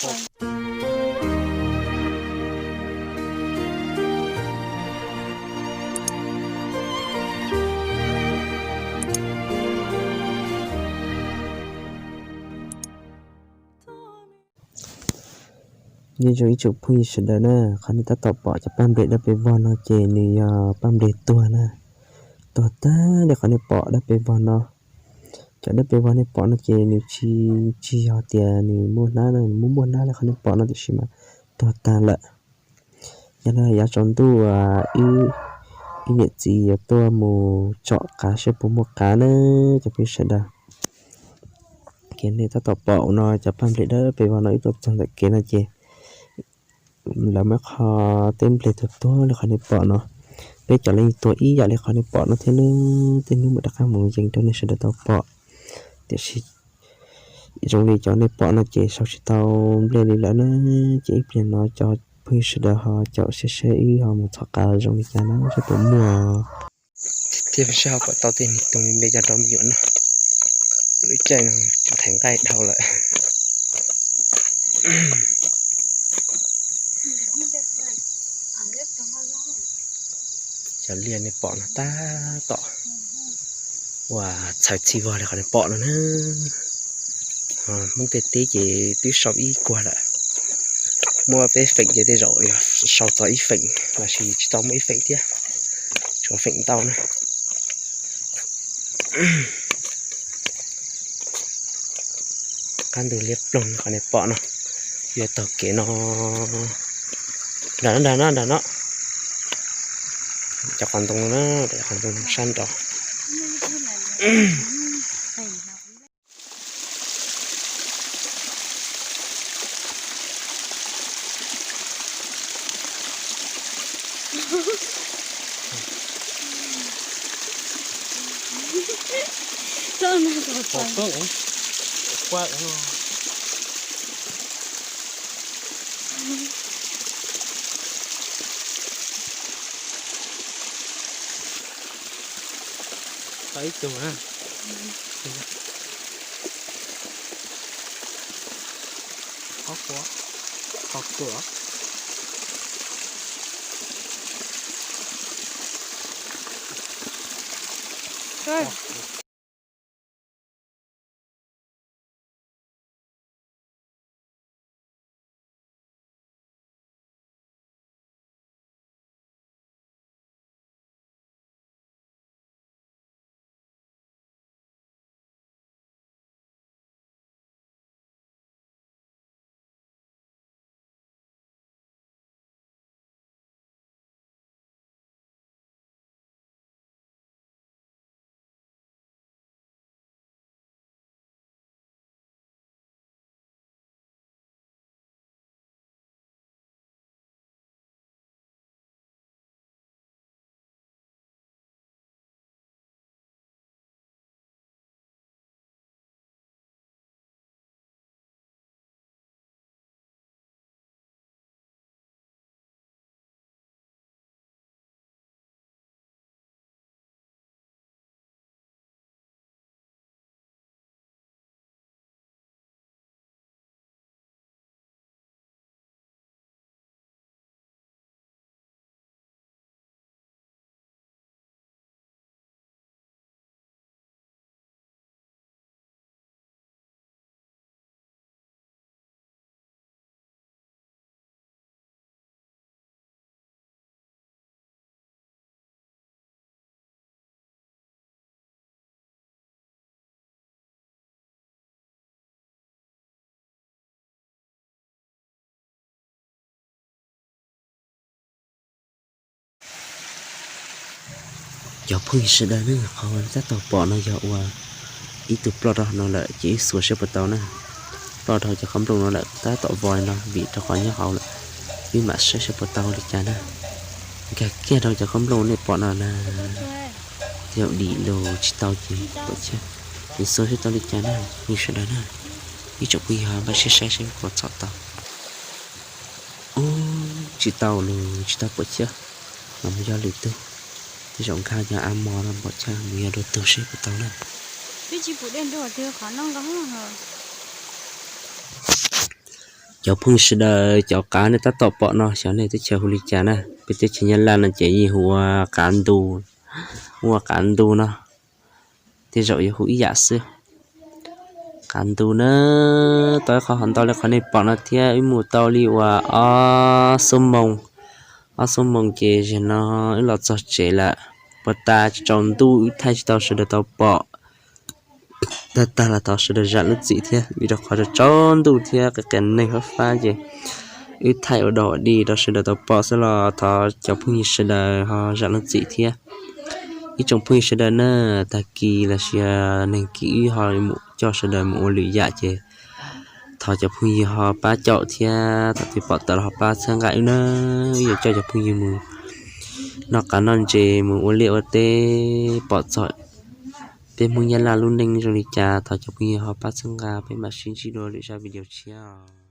Nyob zoo ib tsoom phooj ywg sawv daws na, qhov nej tab tom pom cov paj nplej dawb pes vog no ces nws yog paj nplej tuag na. Tuag tag li qhov nej pom dawb pes vog no. Cov dawb pes vog nej pom no ces nws tsis, tsis yog tias nws muaj hnab na, nws muaj muaj hnab li qhov nej pom no tiam sis mas tuag tag lawm. Yog li yav tsaus ntuj ib, ib niam txiv yuav tuaj mus tsom qav saib puas muaj qav na cov phooj ywg sawv daws. Ces nej tab tom pom no cov paj nplej dawb pes vog no wb tuaj txog ntawm kev no ces lawv muab qho teb nplej tuag tuag li qhov nej pom no. Peb cov los yeej tuag ib yam li qhov nej pom no thiab na, tej hnub mam rov qab mus yees rau nej sawv daws tau pom. Tiam sis zoo li cov nej pom no ces sau tsis tau nplej li lawm na. Ces ib pliag no cov phooj ywg sawv daws ho caum saib saib wb ho mus txhom qav zoo li cas na, saib puas muaj. Thiab saib ho pom tau tej niag tug me me cov rau me nyuam no. Lub caij no tseem nqhis nqaij dhau lawm. Cov liaj nej pom no tab tom ua txhawv txhij vog li qhov nej pom no na. Hmoob tej teb ces twb sau ib kuag lawm. Muab peb feem ces tej zaum yog sau txog ib feem lossis tsis tau muaj ib feem thiab, tsuas feem ntau na. Qab ntug liab ploog qhov nej pom no, yuav taug kev no. Nram no, nram no, nram no. Cov qhov ntoo no na, cov qhov ntoo no sab nraud. Tau ib tug na. Qhov quav, qhov quav. Cov phooj ywg sawv daws ne, qhov uas tab tom pom no yog uas ib tug ploj rau no lawm ces wb xuas saib puas tau na. Ploj rau cov qhob nplooj no lawm tab tom vov no vim rau qhov nyob hauv lawm. Wb mam saib saib puas tau li cas na. Nkag kiag rau cov qhob nplooj nej pom no na. Tej zaum dim los tsis tau ces pom chawj. Nws xuas saib tau li cas na, phooj ywg sawv daws na. Ib tsoom phooj ywg npaj siab saib saib puas txhom tau. Ub, tsis tau los tsis tau pom chawj, los mus yog lwm tug. Tej zaum nkag yog a mos no pom chawj, mus yog dua tug seb puas tau na. Twb tsis pum dej nrog twg qhov no nqa. Cov phooj ywg sawv daws, cov qav nej tab tom pom no xyov nej teb chaws hu li cas na. Peb teb chaws Nyab Laj no ces yeej hu ua qav ntu, ua qav ntu no, tej zaum yuav hu ib yam xwb. Qav ntu na, tau ib qho hov ntau li qhov nej pom no thiab. Wb mus tau li uas ob xuab moos, ob xuab moos ces zaum no wb los txog tsev lawm. Puag ta tsaus ntuj wb thaij tsis tau sawv daws tau pom, tag tag los thov sawv daws zam lub txim thiab, vim rau qhov tsaus ntuj thiab qias qias neeg fab fab ces wb thaij ua dog ua dig rau sawv daws tau pom xwb los thov cov phooj ywg sawv daws ho zam lub txim thiab. Ib tsoom phooj ywg sawv daws na, tag kis los sis neeg kis wb ho coj sawv daws mus ua lwm yam ces thov cov phooj ywg ho pab caum thiab thaum twg pom tau los ho pab txhawb nqa wb na. Wb yuav coj cov phooj ywg mus noj qav noj ntses, mus ua liaj ua teb pom txog peb Hmoob Nyab Laj lub neej zoo li cas. Thov cov phooj ywg ho pab txhawb nqa, peb mam sib ntsib dua lwm zaj video tshiab.